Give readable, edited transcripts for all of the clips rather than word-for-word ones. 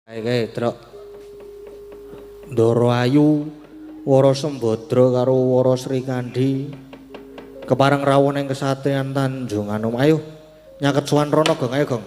Kae Truk. Ndara Ayu Wara Sembadra karo Wara Srikandhi kepareng rawuh ning kesatriyan Tanjung Anom. Ayo nyaket sowan rono, Gong. Ayo, Gong.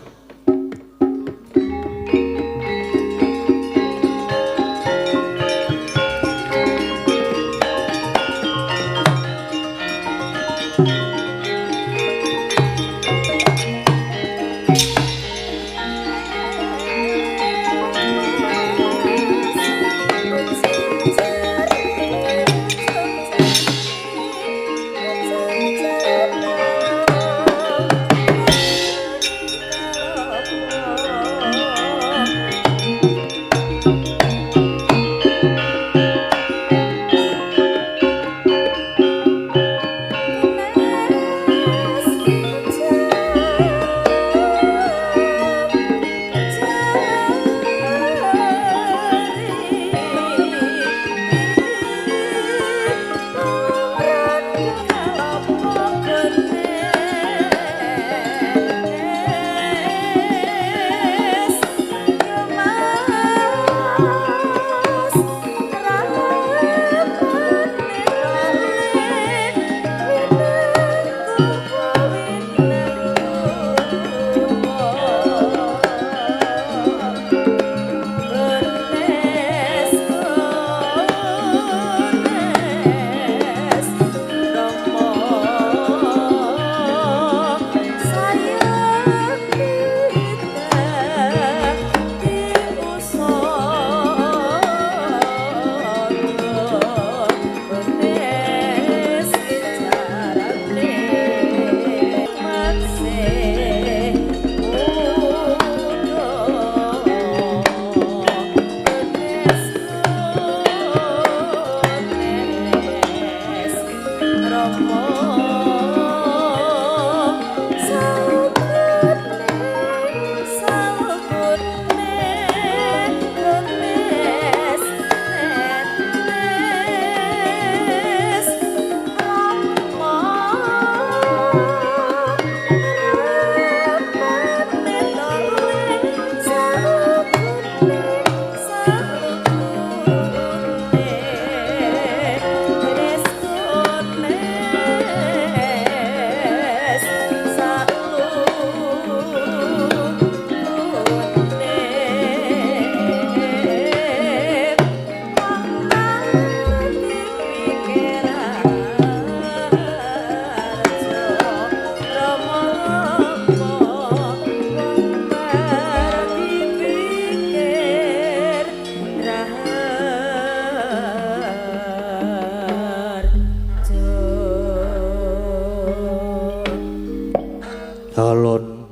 Alon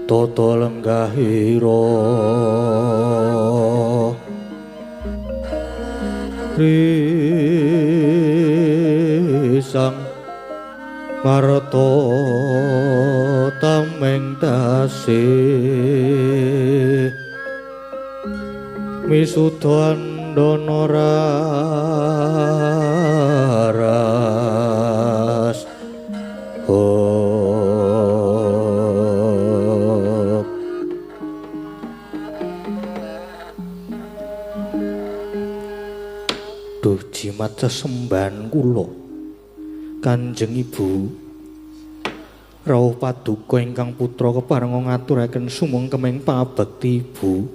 tata lenggahira risang marta tameng tasih misuda andana raras. Duh jimat sesembahan kula Kanjeng Ibu rawuh paduka ingkang putra keparenga ngaturaken sumengkeming pangabekti Ibu.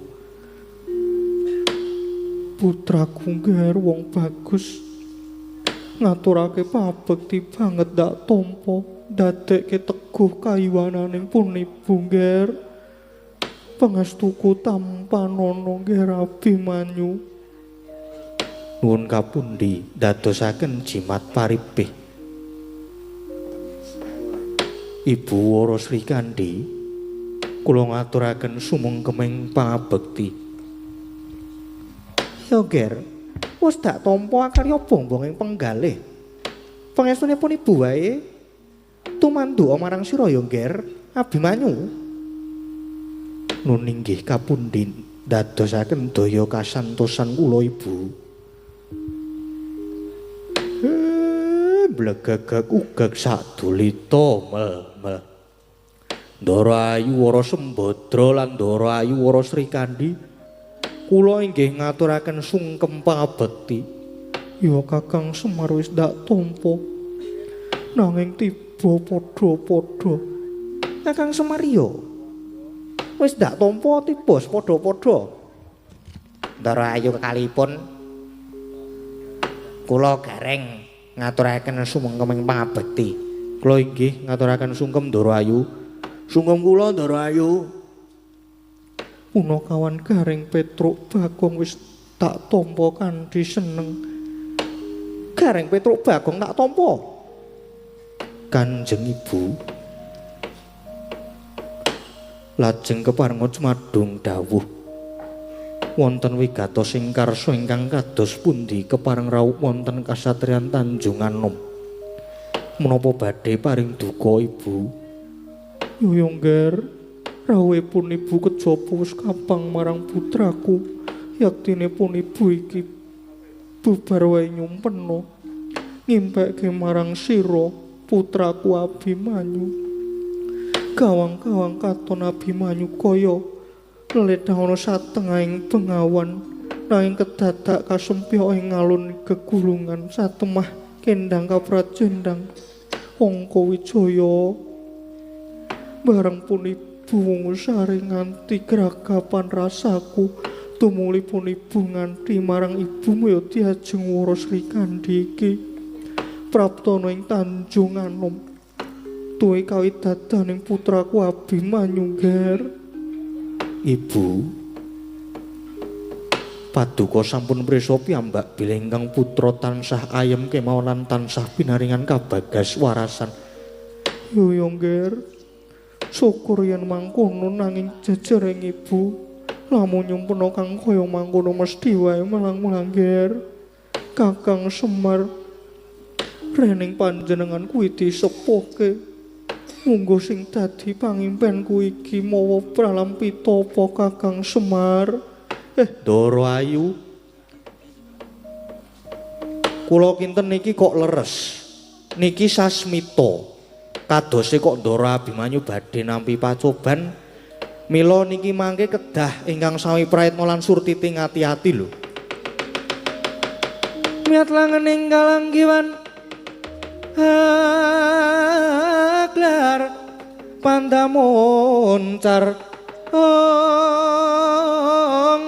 Putraku ngger wong bagus ngaturake pangabekti banget ndak tampa ndadekke teguh kaiwananing pun Ibu ngger. Pangestuku tampanana ngger Abimanyu. Nuwun kapundi ndadosaken jimat paripih Ibu Wara Srikandhi kula ngaturaken sumengkeming pangabekti. Ya Ger, wis dak tampa akarya bombong ing penggalih. Pangestunipun Ibu wae tumanduka marang sira ya Ger Abimanyu. Nun inggih kapundi ndadosaken daya kasantosan kula Ibu. Blegegeg ugeg sadulita mel-mel. Ndara Ayu Wara Sembadra lan Ndara Ayu Wara Srikandhi Kula inggih ngaturaken sungkem pangabekti. Ya Kakang Semar wis ndak tampa. Nanging tiba padha-padha. Kakang Semar yo wis ndak tampa tiba padha-padha. Ndara Ayu kekalipun kula Gareng ngaturaken sungkeming pangabekti. Kula inggih ngaturaken sungkem Ndara Ayu. Sungkem kula Ndara Ayu. Punakawan Gareng Petruk Bagong wis tak tampa kanthi seneng. Gareng Petruk Bagong tak tampa. Kanjeng Ibu lajeng keparenga jumadung dawuh wonten wigatos ing karsa ingkang kados pundi kepareng rawuh wonten kasatriyan Tanjung Anom. Menapa badhe paring duka Ibu? Yo Ngger, rawuhipun Ibu kejaba wis kapang marang putraku. Yaktinipun Ibu iki bubar wae nyumpena ngimpekke marang sira putraku Abimanyu. Gawang-gawang katon Abimanyu kaya leledhah ana satengahing bengawan, nanging kedadak kasempyok ing alun gegulungan satemah kendang kaprajendang Angka Wijaya. Bareng pun Ibu wungu sare nganti gragapan rasaku, tumulipun Ibu nganti marang ibumu ya diajeng wara Srikandhi iki praptana ing Tanjung Anom. Tuwi kawidadaning putraku Abimanyu, Ngger. Ibu, paduka sampun prisa piyambak bilih ingkang putra tansah ayem kemawon lan tansah pinaringan kabagas warasan. Yo yo, Ngger. Syukur yen mangkono, nanging jejering Ibu lamun nyumpena kang kaya mangkono mesti wae melang-melang, Ngger. Kakang Semar, rening panjenengan kuwi disepuhke. Munggo sing dadi pangimpenku iki mawa pralampita apa Kakang Semar? Ndara Ayu, kula kinten niki kok leres. Niki sasmita. Kadose kok Ndara Abimanyu badhe nampi pacoban. Mila niki mangke kedah ingkang sami prayitna lan surtiti ngati-ati lho. Miyat langening kalanggiwan aglar pandamoncar ong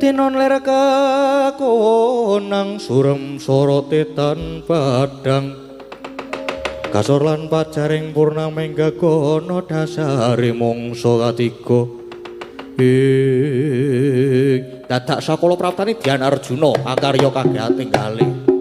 tinon ler kekonang surem sorote tan padang kasor lan pajaring purnaming gagono dasare mangsa katiga ing dadak sakala praptane Dian Arjuna akarya kageatinggale.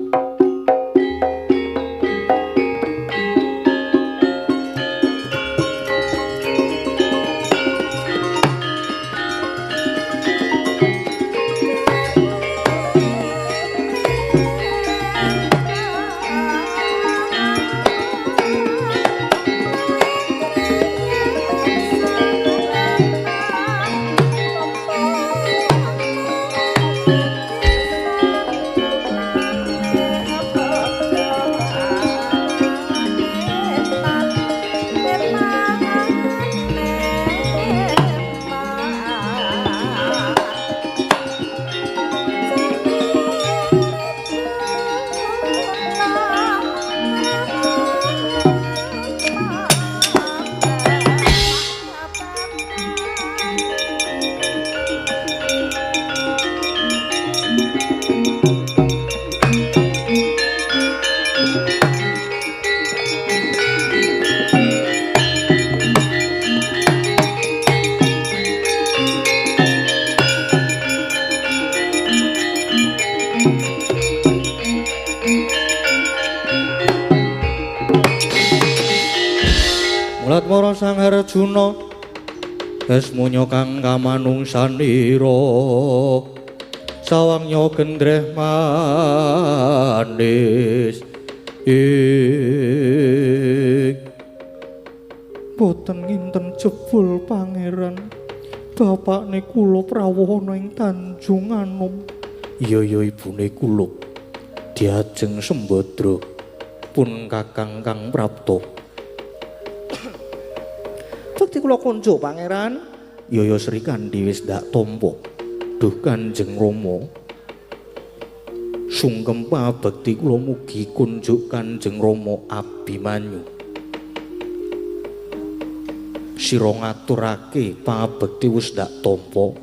Sang Arjuna esmunya kang kamanungsanira sawangnya gendreh manis ing boten nginten jebul pangeran bapakne kula prawuh ana ing Tanjung Anom. Iya ya ibune kula diajeng Sembadra pun kakang kang prapta. Bekti kula konjo pangeran. Ya ya Srikandhi wis ndak tampa. Duh Kanjeng Rama, sungkem pabekti kula mugi kunjuk Kanjeng Rama Abimanyu. Sira ngaturake pabekti wis ndak tampa,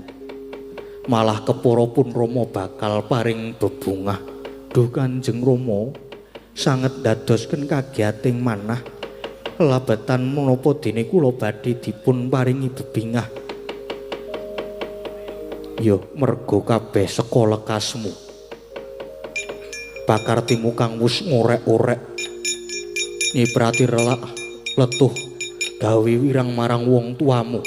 malah kepara pun Rama bakal paring bebungah. Duh Kanjeng Rama, sanget ndadosken kagiyating manah labetan menapa dene kula badhe dipun paringi bebingah. Ya merga kabeh saka lekasmu. Pakartimu kang wis ngorek-orek nyiprati relak letuh gawe wirang marang wong tuamu.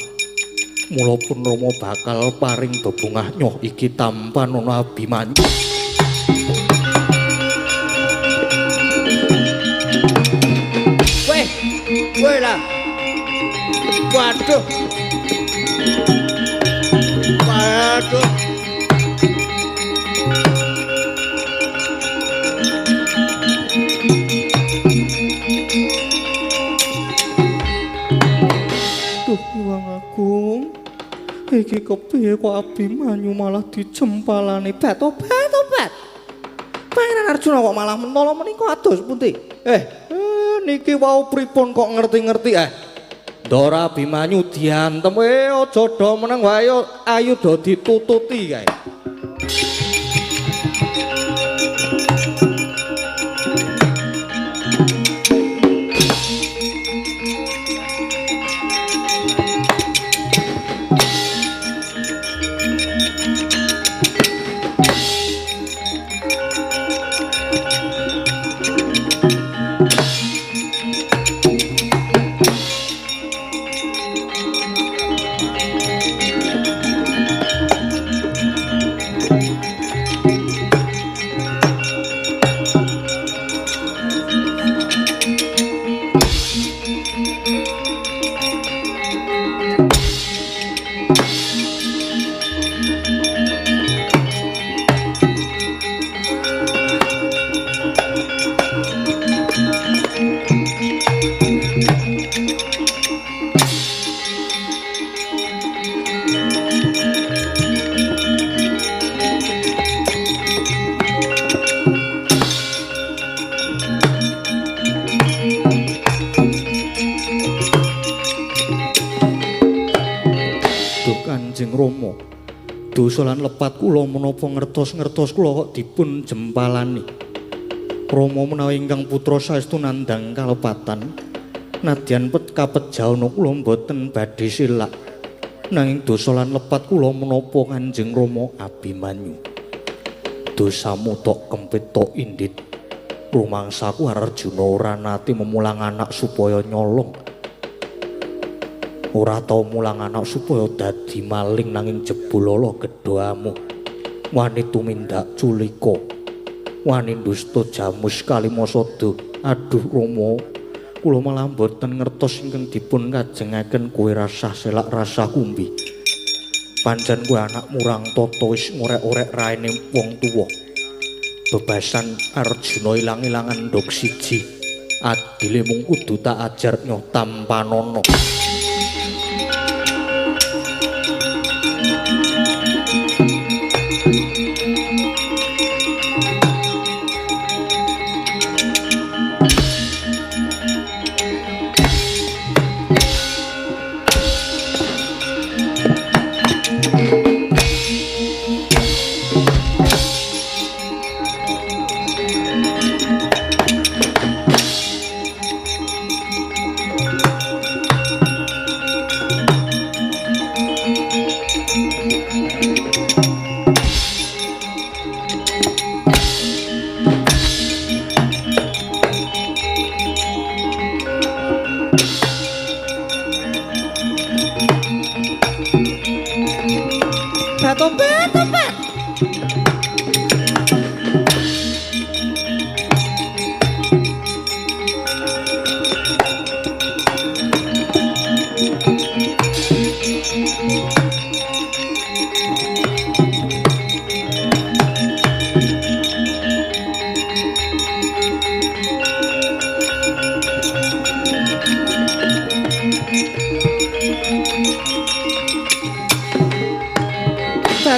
Mula pun Rama bakal paring bebungah nyoh iki tampanana Abimanyu. Weh, weh lah. Waduh. Waduh. Duh Hyang Agung, iki kepiye kok Abimanyu malah dijempalane bat obat obat. Pangeran Arjuna kok malah mentolo menika ados pundi? Niki wau pripun kok ngerti-ngerti Ndara Abimanyu diantem aja do meneng wae ayo do ditututi kae. Rama, dosa lan lepat kula menapa ngertos-ngertos kula kok dipun jempalani. Rama menawi ingkang putra saestu nandhang kalepatan, nadyan kapejana kula mboten badhe silak. Nanging dosa lan lepat kula menapa Kanjeng Rama Abimanyu. Dosamu tok kempit tok indit. Rumangsaku Arjuna ora nate memulang anak supaya nyolong. Ora tau mulang anak supaya dadi maling, nanging jebul ala gedhamu wani tumindak culika, wani dusta jamus kalimasada. Aduh Rama, kula malah mboten ngertos ingkang dipun kajengaken. Kowe rasah selak rasah kumbi. Pancen kowe anak murang tata wis ngorek-orek raine wong tuwa. Bebasan Arjuna ilang-ilangan nduk siji. Adile mung kudu tak ajar nyoh tampanana.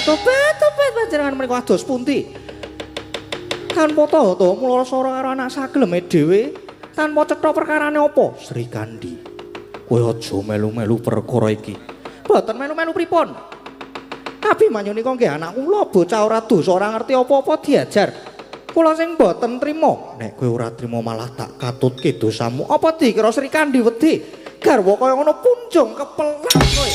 Tobat, Panjenengan menika ados pundi? Tanpa tata mula sora karo anak sageleme dhewe, tanpa cetha perkarane apa? Sri Kandi, kowe aja melu-melu perkara iki. Mboten melu-melu pripun? Abimanyu nika nggih anak kula, bocah ora dosa, ora ngerti apa-apa diajar. Kula sing mboten trima. Nek kowe ora trima malah tak katutke dosamu. Apa dikira Sri Kandi wedi? Garwa kaya ngono punjung kepelak kowe.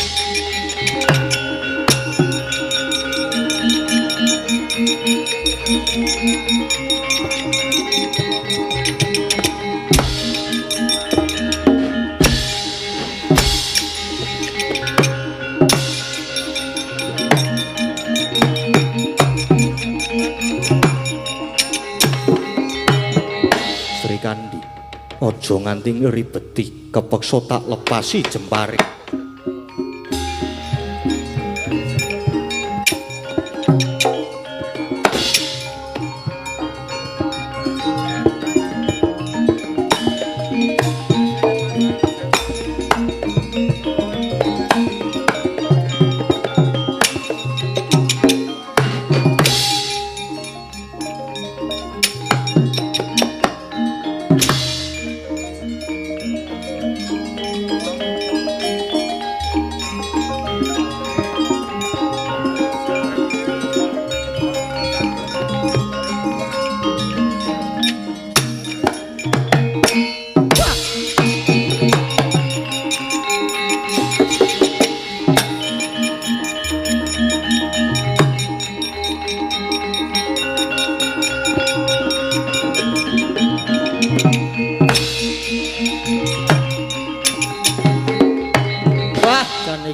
Sri Kandi, aja nganti ngribeti, kepeksa tak lepasi jempare.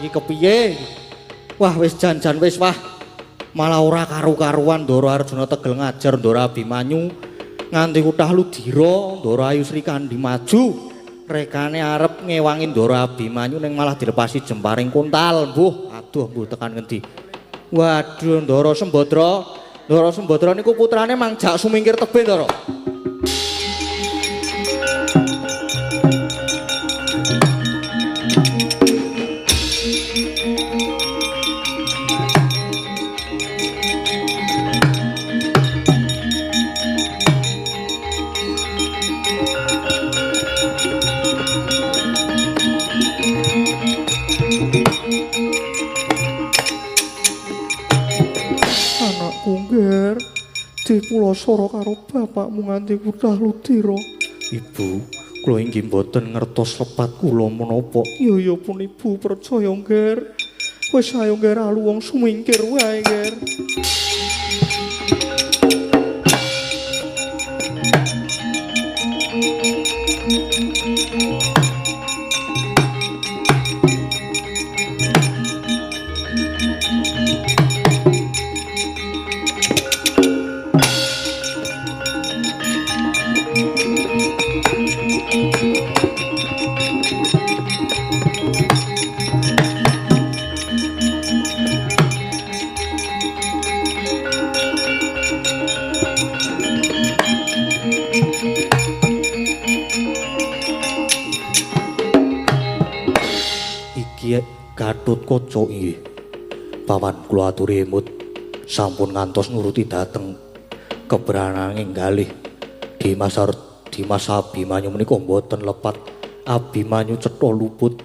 Kepiye? Wah wis jan-jan wis wah. Malah ora karu-karuan Ndara Arjuna tegel ngajar Ndara Abimanyu nganti kutah ludira Ndara Ayu Sri Kandi maju. Rekane arep ngewangi Ndara Abimanyu ning malah dilepasi jemparing kuntal. Mbuh, aduh mbuh tekan ngendi. Waduh Ndara Sembadra. Ndara Sembadra niku putrane mangjak sumingkir tebih Ndara. Dipulasara karo bapakmu nganti kutah ludira. Ibu, kula inggih mboten ngertos lepat kula menapa. Ya ya pun ibu percaya ngger. Wis ayo ngger alu wong sumingkir wae ngger. Gatotkaca inggih. Paman kula aturi emut sampun ngantos nuruti dhateng kebrananing galih Dimas Abimanyu menika mboten lepat. Abimanyu cetha luput.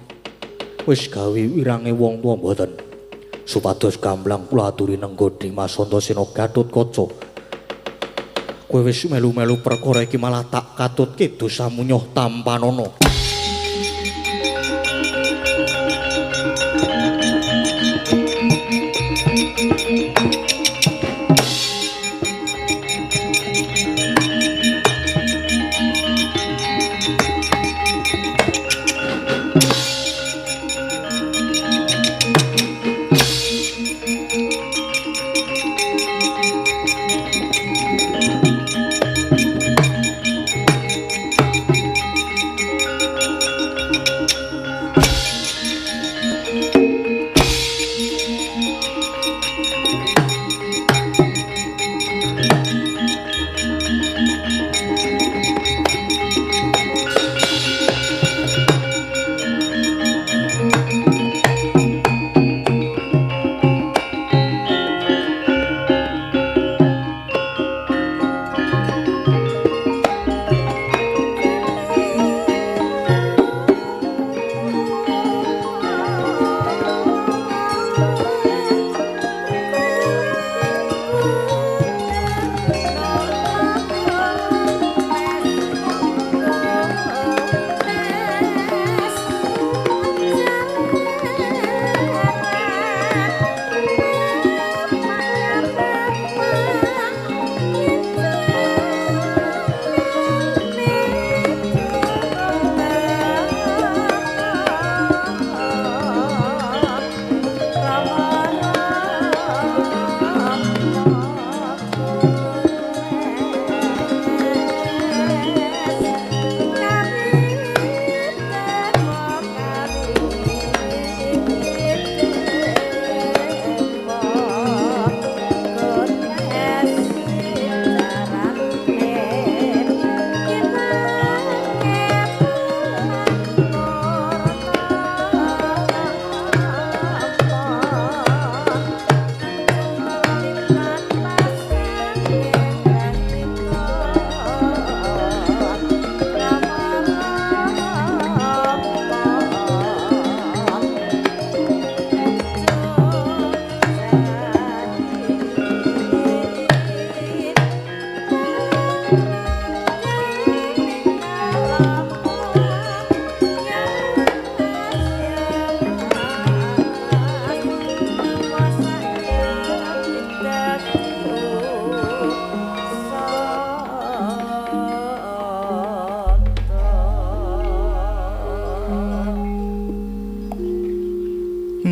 Wis gawe wirange wong tuwa mboten. Supados gamblang kula aturi nenggo Dimas Antasena Gatotkaca. Kowe wis melu-melu perkara iki malah tak katutke dosamu nyoh tampanana.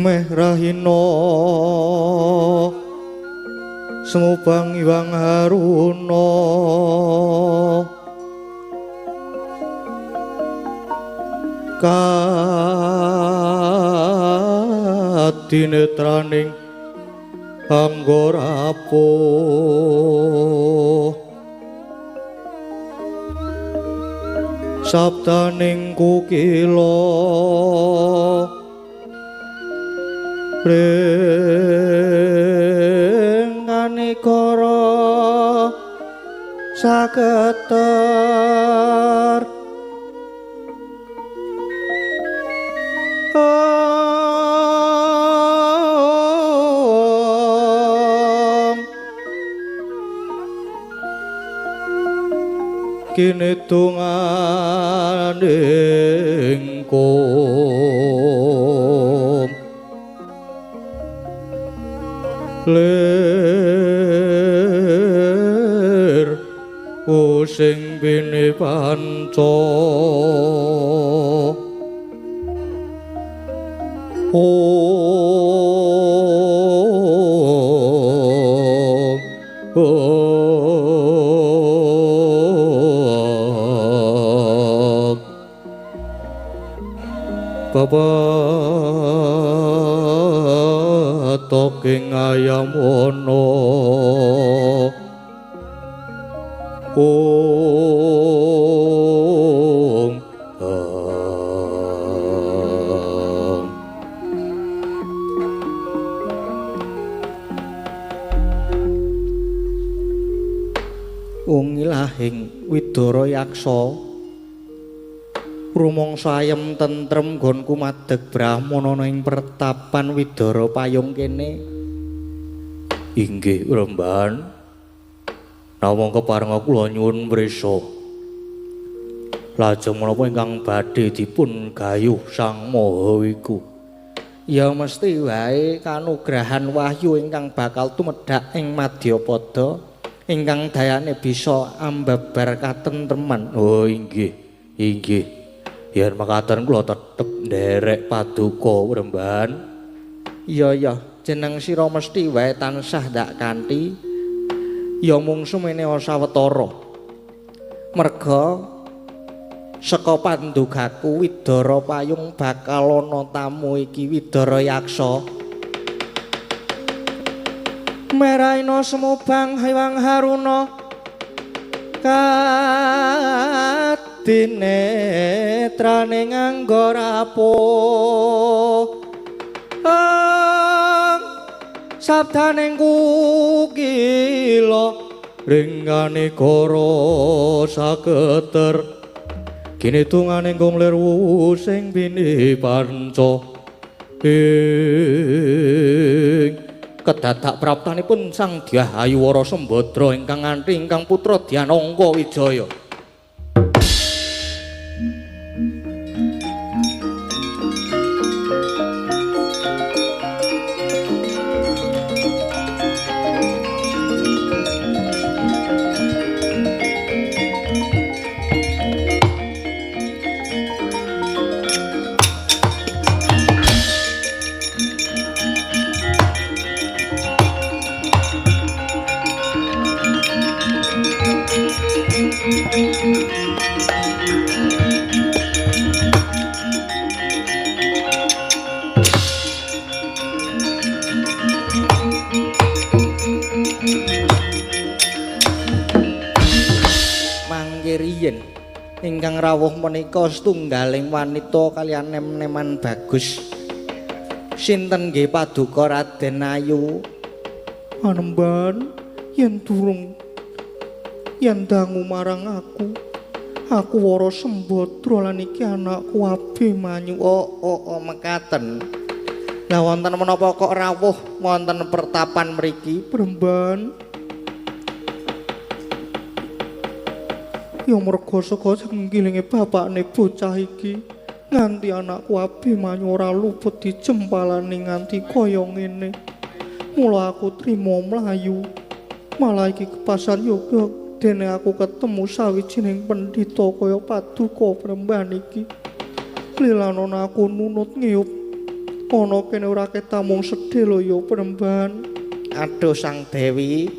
Meh rahina Semubang Iwang Haruna kadinetraning angga rapuh sabdaning kukila ring kanikara saketer kini tunganing kum lir using bini panca Bapak ing ayam ono om Ungilahing Widara Yaksa rumangsa ayem tentrem nggonku madeg brahmana ana ing pertapan Widara Payung kene. Inggih Remban. Namung keparenga kula nyuwun prisa. Lajeng menapa ingkang badhe dipun gayuh Sang Maha Wiku? Ya mesti wae kanugrahan wahyu ingkang bakal tumedhak ing madyapada ingkang dayane bisa ambabar katentreman. Oh inggih, inggih. Yen mekaten kula tetep nderek paduka Remban. Iya ya, jeneng sira mesti wae tansah ndak kanthi ya mung sumene sawetara. Merga saka pandugaku Widara Payung bakal ana tamu iki Widara Yaksa. Meraina semubang Hyang Haruna kadinetrane nganggo rapuh sabdaning kukila ringane kara saketer kini tungane gong lir sing bini panca ing kedadak praptanipun Sang Dyah Ayuwara Sembadra ingkang nganti ingkang putra Dyanangka Wijaya. Ingkang rawuh menika setunggaling wanita kaliyan nem-neman bagus. Sinten nggih paduka Raden Ayu? Anemban yen durung yen dangu marang aku. Aku Wara Sembadra lan iki anakku Abimanyu. Oh, oh, oh mekaten. Lah wonten menapa kok rawuh wonten pertapan mriki, Bremban? Ya merga saka sengkilinge bapakne bocah iki nganti anakku Abimanyu ora luput dijempalane nganti kaya ngene. Mula aku trima mlayu. Malah iki kepasan yoga dene aku ketemu sawijining pendhita kaya paduka Bremban iki. Lilanana aku nunut ngiyup Ana kene ora ketamung sedhela ya Panembahan. Aduh Sang Dewi,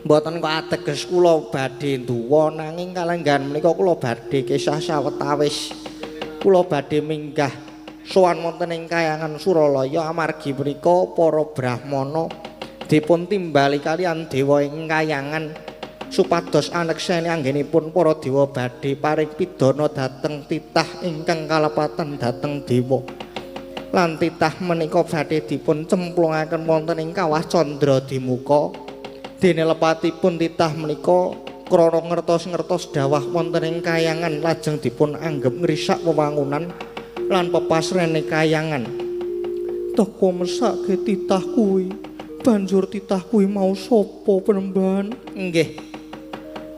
mboten kok ateges kula badhe nduwa, nanging kalenggahan menika kula badhe kisah sawetawis. Kula badhe minggah sowan wonten ing kayangan Suralaya amargi menika para brahmana dipun timbali kalian dewa ing kayangan supados anekseni anggenipun para dewa badhe paring pidana dhateng titah ingkang kalepatan dhateng dewa. Lan titah menika badhe dipun cemplungaken wonten ing kawah Candra Dimuka. Dene lepatipun titah menika krana ngertos-ngertos dawah wonten ing kayangan lajeng dipun anggep ngrisak wewangunan lan pepasrene kayangan. Teko mesake titah kuwi. Banjur titah kuwi mau sapa Panembahan? Nggih.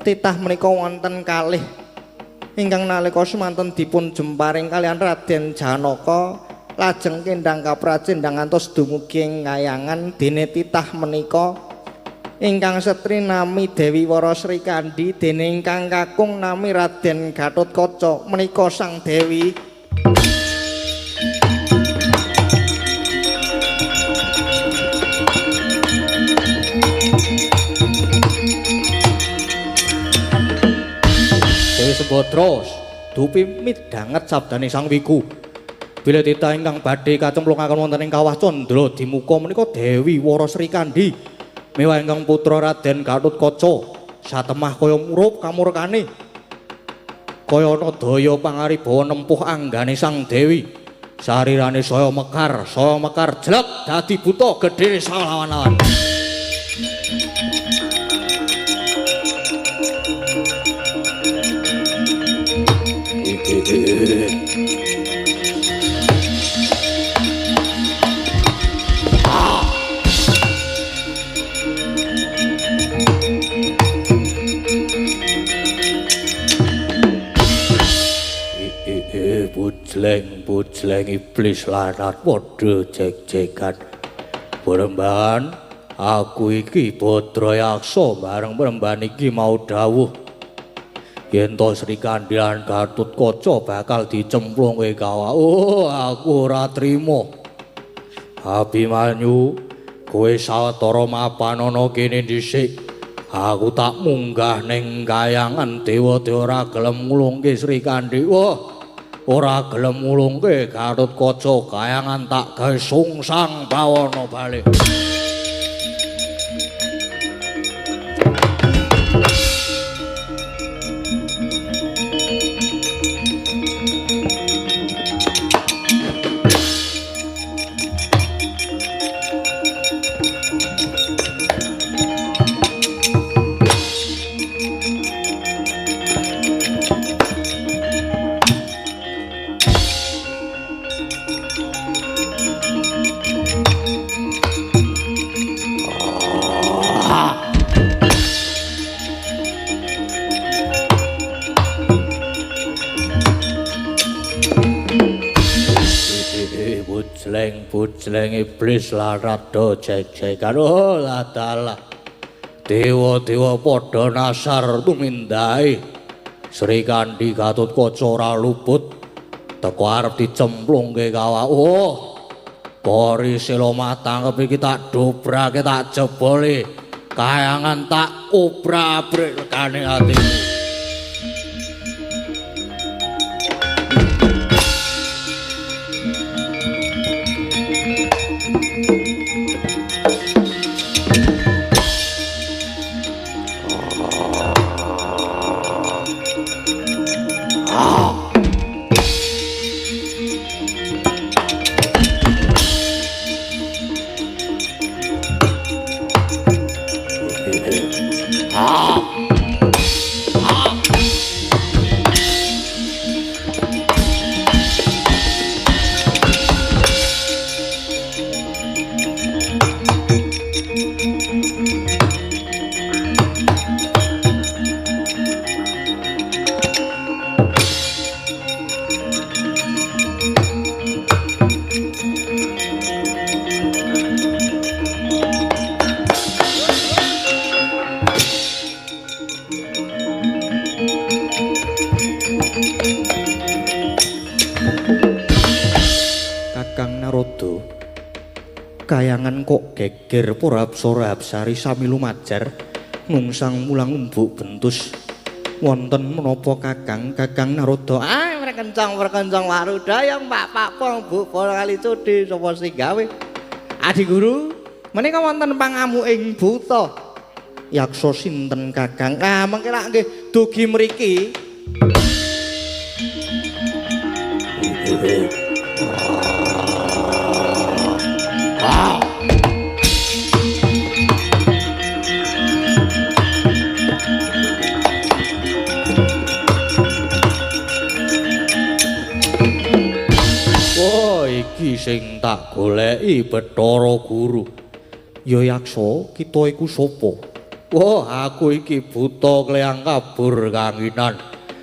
Titah menika wonten kalih ingkang nalika semanten dipun jemparing kalian Raden Janaka lajeng kendhang kapracendhang ngantos dumugi ing kayangan. Dene titah menika ingkang setri nami Dewi Wara Sri Kandi, dene ingkang kakung nami Raden Gatotkaca. Menika Sang Dewi. Dewi Sembadra dupi midhanget sabdane Sang Wiku. Bilih titah ingkang badhe kacemplungaken wonten ing kawah Candra Dimuka menika Dewi Wara Sri Kandi mewah ingkang putra Raden Gatotkaca satemah kaya murup kamurkane kaya ana daya pangaribawa nempuh anggane Sang Dewi. Sarirane saya mekar jlek dadi buta gedhe salawan-lawan. Bujleng iblis lanat padha jek-jekan. Panembahan, aku iki Badrayaksa bareng Panembahan iki mau dawuh yen to Sri Kandi lan Gatotkaca bakal dicemplungke kawah. Oh, aku ora trima. Abimanyu, kowe sawetara mapan ana kene dhisik. Aku tak munggah ning kayangan dewa-dewa ora gelem ngulungke Sri Kandi. Wah, ora gelem ngulungke Gatotkaca, kayangan tak gawe sungsang bawana bali. Bujleng iblis larat do jek-jekan. Oh ladalah, dewa-dewa padha nasar tumindahe. Sri Kandi Gatotkaca ora luput teko arep dicemplungke kawah. Oh, kori sela matangkep iki tak dobrake, tak jebole kayangan, tak obrak-abrik legane atimu. Kayangan kok geger para apsara apsari sami lumajar nungsang mulang umbuk bentus. Wonten menapa Kakang? Kakang Narada. Ah, perkencang-perkencang warudaya Pak Pak Pong Bu para kali codhe sapa sing gawe? Adi guru, menika wonten pangamuk ing buta. Yaksa sinten Kakang? Ah, mengke lak nggih dugi mriki. Oh, iki sing tak goleki Bathara Guru. Ya yaksa, kita iku sapa? Wah, aku iki buta kleyang kabur kanginan.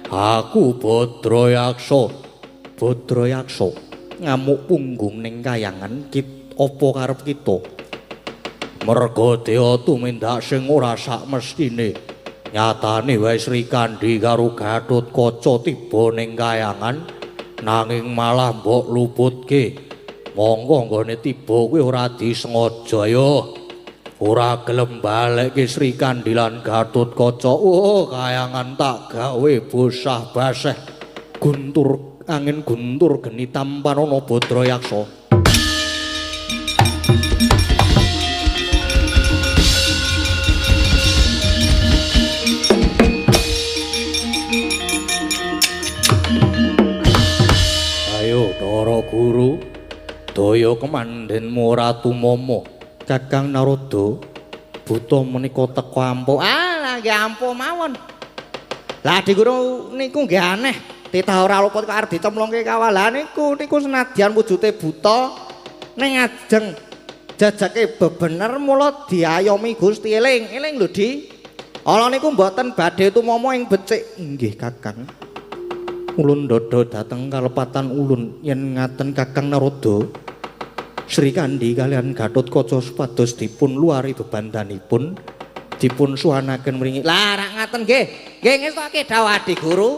Aku Badrayaksa. Badrayaksa ngamuk punggung ning kayangan, apa karep kita? Merga dewa tumindak sing ora sak mestine. Nyatane wae Srikandhi karo Gathotkaca tiba ning kayangan, nanging malah mbok luputke. Monggo nggone tiba kuwi ora disengaja ya. Ora gelem balekke Srikandhi lan Gathotkaca. Oh, kayangan tak gawe bosah baseh. Guntur angin guntur geni tampanana Badrayaksa. Ayo Bathara Guru, daya kemandenmu ora tumama. Kakang Narada, buta menika teka ampuh. Ah, lah nggih ampuh mawon. Lah Adi Guru niku nggih aneh. Titah ora luput kok arep dicemplungke kawalan niku niku senadyan wujude buta ning ajeng jajake bebener mula diayomi Gusti. Eling, eling lho Di. Ala niku mboten badhe tumama ing becik. Nggih Kakang. Ulun ndodho dhateng kalepatan ulun yen ngaten Kakang Narada. Srikandhi kalian Gathotkaca supados dipun luari bebandanipun dipun suwanaken mringi. Lah rak ngaten nggih. Nggih ngestoke dawuh Adi Guru.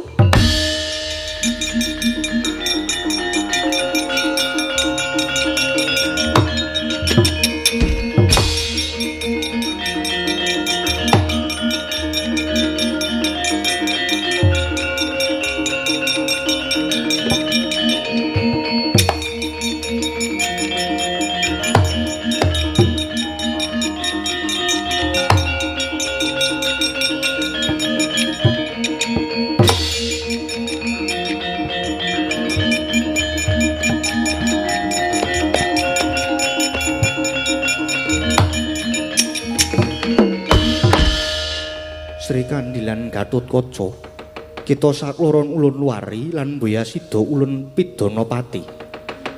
Srikandhi lan Gathotkaca kita sakloron ulun luari lan mboya sida ulun pidana pati.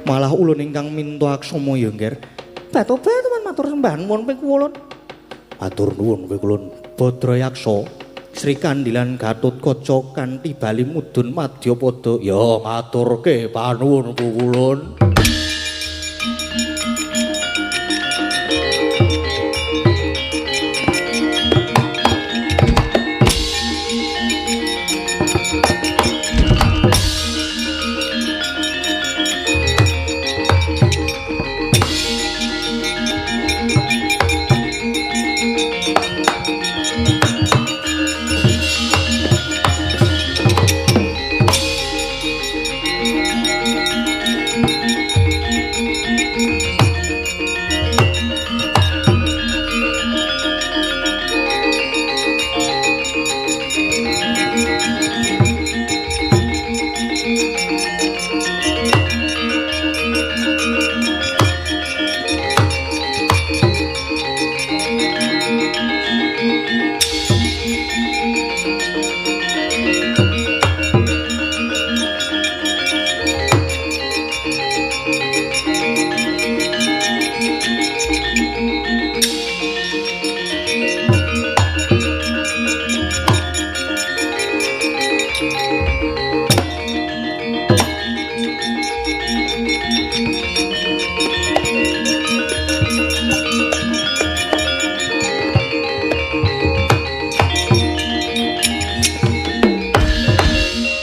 Malah ulun ingkang minta aksama ya Ngger. Batu-batu matur sembah nuwun pikulun. Matur nuwun pikulun. Badrayaksa, Srikandhi lan Gathotkaca kanthi bali mudhun madyapada ya ngaturke panuwun pukulun.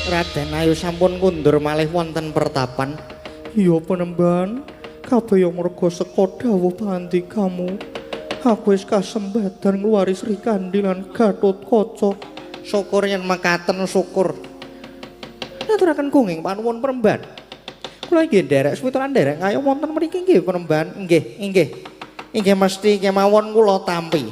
Raden Ayu sampun kundur malih wonten pertapan. Iya penemban, Kabeh ya merga seka dawuh pangandikamu. Aku wis kasembadan ngluwari Srikandhi lan Gatotkaca. Syukur yen mekaten syukur. Ngaturaken gunging panuwun Premban. Kula inggih nderek suwita lan nderek kaya wonten mriki nggih Premban. Nggih, inggih. Inggih mesti kemawon kula tampi.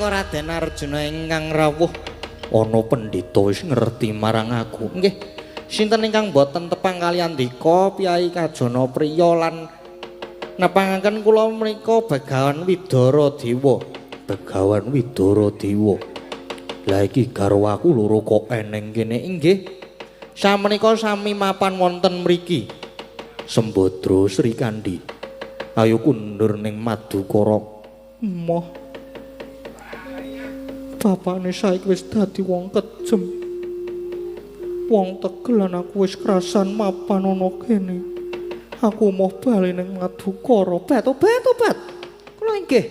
Raden Arjuna ingkang rawuh ana pendhita wis ngerti marang aku. Nggih. Sinten ingkang boten tepang kaliyan dika Kyai Kajana Priya lan nepangaken kula menika Begawan Widara Dewa. Begawan Widara Dewa. Lah iki garwaku loro kok eneng kene. Inggih. Samenika sami mapan wonten mriki. Sembadra Srikandhi. Ayo kundur ning Madukara. Moh. Bapakne saiki wis dadi wong kejem. Wong tegel lan aku wis krasan mapan ana kene. Aku moh bali ning Madukara. Obat-obat. Kula inggih.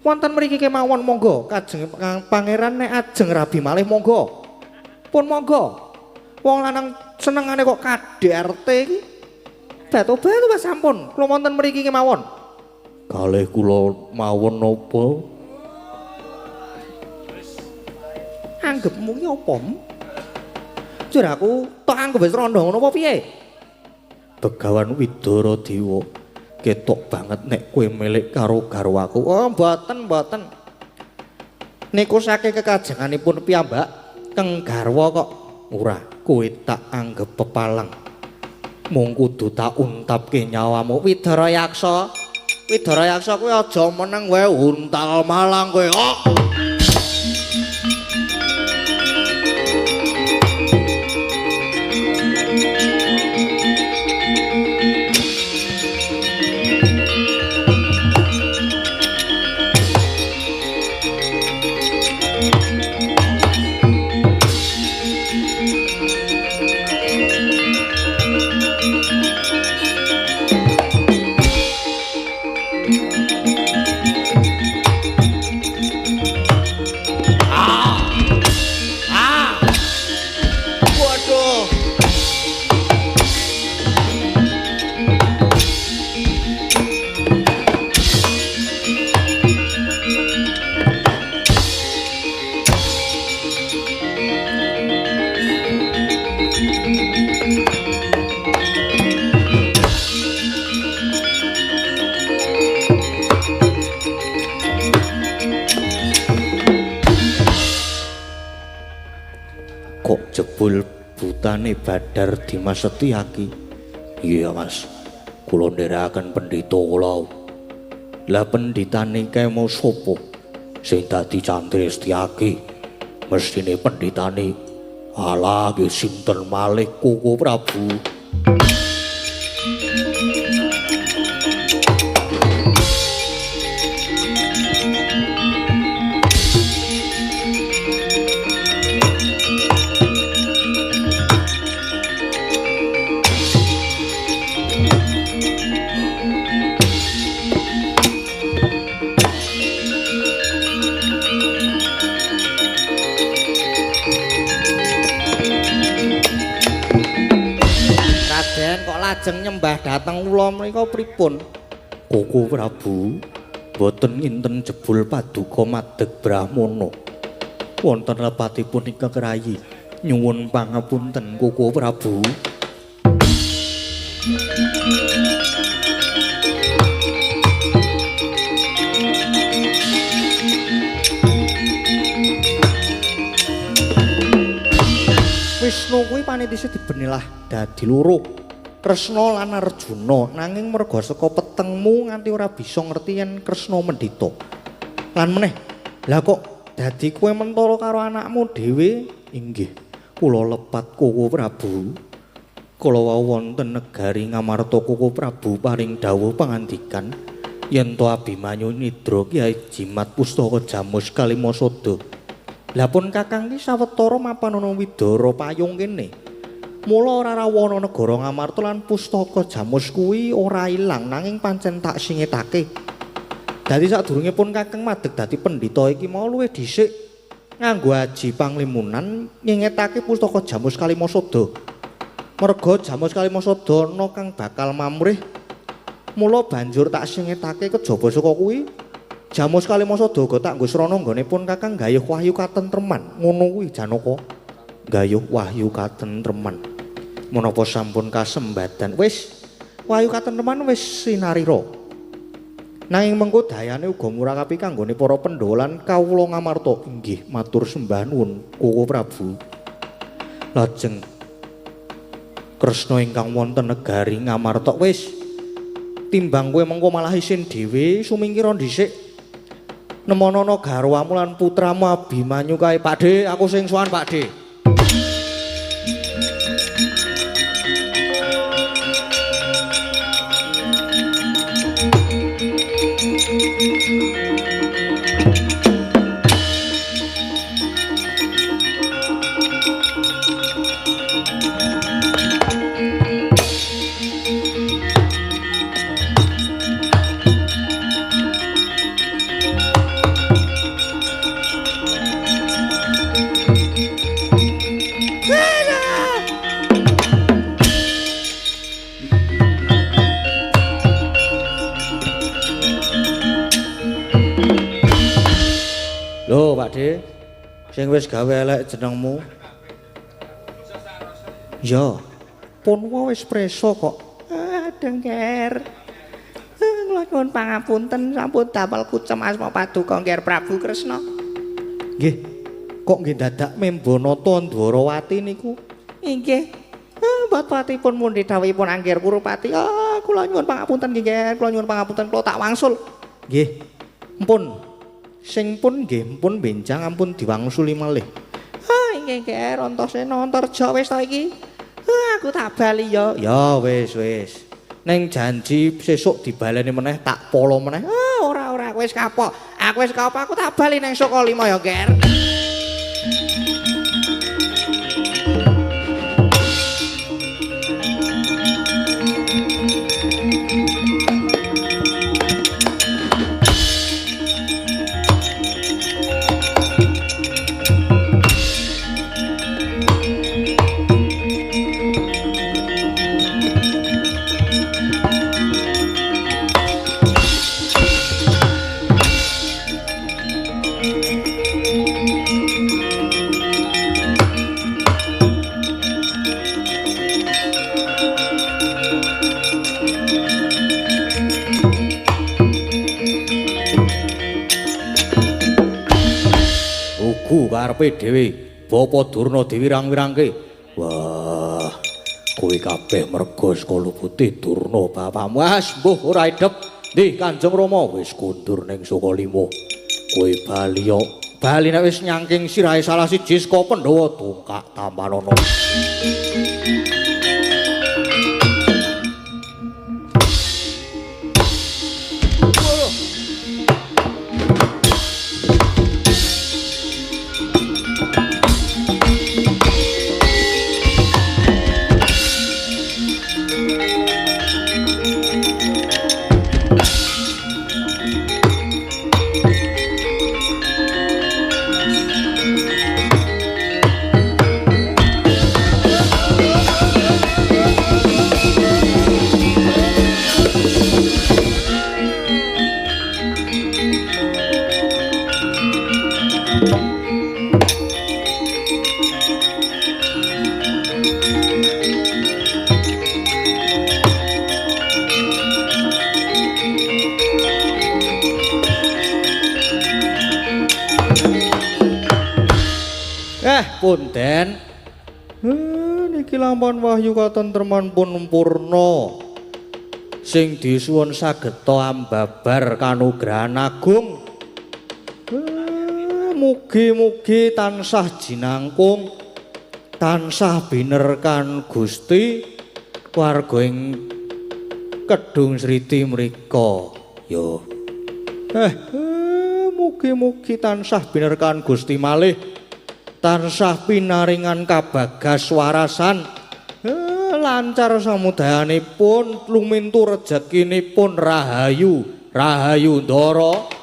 Wonten mriki kemawon monggo kajeng pangeran nek ajeng rabi malih monggo. Pun monggo. Wong lanang senengane kok KDRT iki. Obat-obat sampun. Kula wonten mriki kemawon. Kalih kula mawon napa? Anggepmu ki apa? Jur aku tok anggep wis rondo ngono apa piye? Begawan Widara Dewa, ketok banget nek kowe milik karo garwaku. Oh, mboten, mboten. Niku saking kekajenganipun piyambak keng garwa kok. Ora, kowe tak anggep pepalang. Mung kudu tak untapke nyawamu. Widara Yaksa. Widara Yaksa kuwi aja meneng wae untal malang kowe. Oh. Kok jebul butane Badar Dimas Setyaki? Iya Mas, kula nderekaken pendhita kula. Lah pendhitane kae mau sapa? Sing dadi Candra Setyaki. Mestine pendhitane alah nggih sinten malih Koko Prabu. Lajeng nyembah dhateng kula menika pripun? Koko Prabu, boten nginten jebul paduka madeg brahmana. Wonten lepatipun ingkang rayi, nyuwun pangapunten Koko Prabu. Wisnu kuwi panitise dibenilah dadi loro. Kresna lan Arjuna, nanging merga saka petengmu nganti ora bisa ngerti yen Kresna mendhita. Lan meneh, lah kok dadi kowe mentala karo anakmu dhewe? Inggih, kula lepat Koko Prabu. Kala wau wonten negari Ngamarta Koko Prabu paring dawuh pangandikan yen to Abimanyu nyidra Kyai Jimat Pustaka Jamus Kalimasada. Lah pun Kakang ki sawetara mapan ana Widara payung kene. Mula ora rawana negara Ngamarta lan pustaka Jamus kuwi ora ilang nanging pancen tak singetake. Dadi sadurunge pun Kakang madeg dadi pendhita iki mau luwih dhisik nganggo aji panglimunan nyingetake pustaka Jamus Kalimasada. Merga Jamus Kalimasada ana kang bakal mamrih, mula banjur tak singetake kejaba saka kuwi Jamus Kalimasada uga tak nggo srana nggone pun Kakang gayuh wahyu katentreman. Ngono kuwi Janaka, gayuh wahyu katentreman. Menapa sampun kasembadan? Wis, wahyu katentreman wis sinarira. Nanging mengko dayane uga murakapi kanggone para Pandhawa lan kawula Ngamarta. Inggih, matur sembah nuwun Koko Prabu. Lajeng Kresna ingkang wonten negari Ngamarta, wis timbang kowe mengko malah isin dhewe, sumingkira dhisik nemonono garwamu lan putramu Abimanyu kae. Pakde, aku sing sowan Pakde. Lho, Pakde, sing wis gawe elek jenengmu. Ya, pun wis preso kok. Dengker. Kula nyuwun pangapunten sampun damel kucem asma paduka Ngger Prabu Kresna. Nggih. Kok nggih dadak membo nata Ndwarawati niku? Inggih. Bapatipun mundhi dawuhipun Angger Kurupati. Ah, kula nyuwun pangapunten nggih, Ngger. Kula nyuwun pangapunten, kula tak wangsul. Nggih. Mpun. Sing pun nggih mpun benjang ampun diwangsuli malih. Ah, inggih Ngger, Antasena Antarja wis ta iki. Aku tak bali ya. Ya wis wis. Ning janji sesuk dibaleni meneh tak polo meneh. Ah, ora ora aku wis kapok. Aku wis kapok, aku tak bali nang Sukalima ya, Ngger. Karepe dhewe, Bapa Durna diwirang-wirangke. Wah, kowe kabeh merga saka lupute Durna bapamu. Ah, mbuh ora idep. Ndi Kanjeng Rama wis kundur ning Sukalima. Kowe bali yo. Bali nek wis nyangking sirahe salah siji saka Pandhawa tungkak tampanana. Punden. Niki lampon wahyu katentreman pun purna. Sing disuwun sageta ambabar kanugrahan agung. Mugi-mugi tansah jinangkung, tansah binerkan Gusti. warga ing Kedung Sriti mrika. Yo. Mugi-mugi tansah binerkahan Gusti malih, tansah pinaringan kabagas warasan, lancar samudayanipun, lumintu rejekinipun, rahayu, rahayu ndara.